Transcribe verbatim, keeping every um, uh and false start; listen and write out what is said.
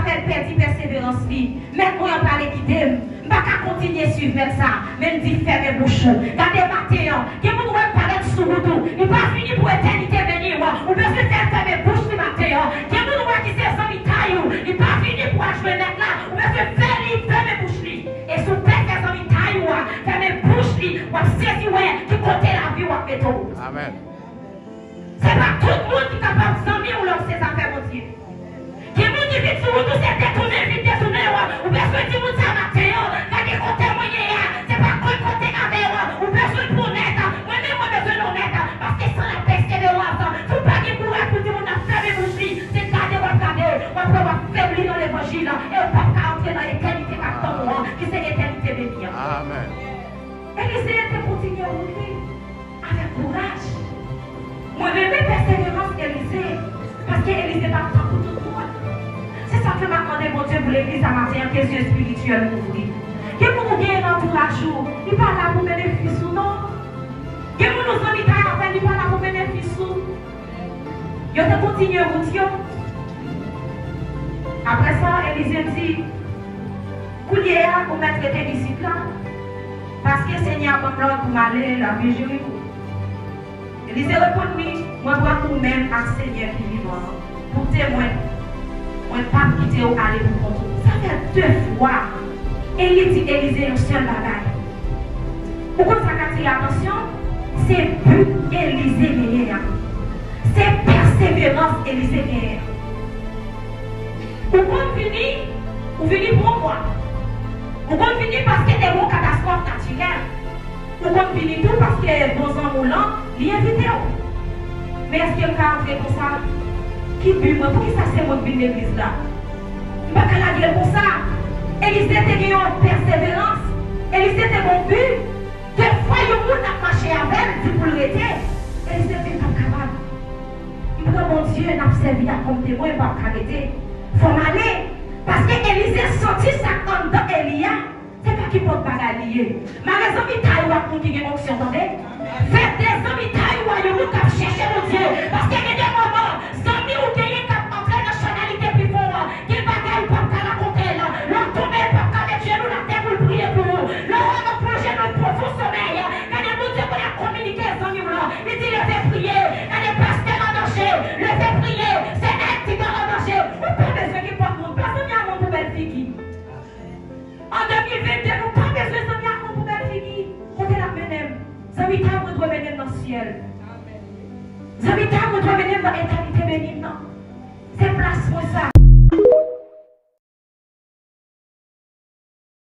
Fè l pèdi pèseverans li. Mèt mwen an prale kite m. M pa ka kontinye swiv mèt sa. Men l di, fèmen bouch ou. Gade maten an. Gen moun ou wè k parèt sou wout ou. Li pa vini pou etènite beni w. Ou bezwen fè l fèmen bouch li maten an. Gen moun ou wè ki se zanmitay ou. Li pa vini pou al jwenn nèg la. Ou bezwen fè li fèmen bouch li. E si w pè fè zanmitay ou a fèmen bouch li, w ap sezi wè ki kote lavi w ap mete w. Amèn. Se pa tout moun ki kapab zanmi w lè w se zafè Bondye. Gen moun ki vin sou wout ou, se detounen, vin detounen w. Ou bezwen di moun sa maten an, gade kote mwen ye a, se pa konn kote avè w. Ou bezwen pou onèt. Mwen menm, mwen bezwen onèt. Paske san lapèseverans, si w pa gen kouraj pou di moun nan fèmen bouch li, se gade w ap gade, w ap wè w ap febli nan levanjil, e w p ap ka antre nan etènite k ap tann ou an, ki se etènite beni an. Amèn. Elize te kontinye wout li avèk kouraj. Mwen renmen pèseverans Elize, paske Elize pa t tankou tout moun. Se sa ke m ap mande Bondye pou legliz sa maten an, ke zye espirityèl nou ouvri. Gen moun ou genyen nan antouraj ou, li pa la pou benefis ou non. Gen moun ou zanmitay avè l, li pa la pou benefis ou. Yo te kontinye wout yo. Apre sa, Elize di, kounye a, ou mèt rete isit la, paske Senyè a ban m lòd pou m ale lavil Jeriko. Elize reponn li, mwen pran ou menm ak Senyè ki vivan an pou temwen. Mwen p ap kite w ale pou kont ou. Sa fè de fwa. E li di Elize yon sèl bagay. Ou konn sa k atire atansyon? Se bi Elize genyen an. Se pèseverans Elize genyen an. Ou konn vini, ou vini pou yon mwa. Ou konn vini paske te gen yon katastwòf natirèl. Ou konn vini tou paske bon zanmi w lan, li envite w. Men èske m ka antre konsa? Ki bi mwen? Poukisa se mwen k vin legliz la? M pa ka lage l konsa. Elize te gen yon pèseverans. Elize te gen yon bi. Defwa yon moun ap mache avè l, di pou l rete. Elize di, m p ap kapab. M pran Bondye n ap sèvi a kòm temwen, m p ap ka rete. Fò m ale. Paske Elize santi sa k anndan Eli a. Se pa kenpòt bagay li ye. Mare zanmitay ou ak moun ki gen onksyon, tande. Fè de zanmitay ou a yon moun k ap chèche Bondye. Paske gen de moman, zanmi ou genyen k ap antre nan chanalite pifon an. Gen bagay ou p ap ka rakonte l. Lè w tonbe, l p ap ka met jenou l atè pou l priye pou ou. Lè w wè l ap plonje nan pwofon somèy, gade Bondye kounye a kominike zanmi w lan. Li di, leve priye. Gade pastè an danje. Leve priye. Se èd ki an danje. Ou pa bezwen kenpòt moun. Pa zanmi a moun pou bèl figi. An de mil venn de, nou pa bezwen zanmi ak moun pou bèl figi. Kote l ap mennen m? Zanmitay mwen dwe mennen m nan syèl. Zanmitay mwen dwe mennen m nan etènite beni m nan. Se plas mwen sa.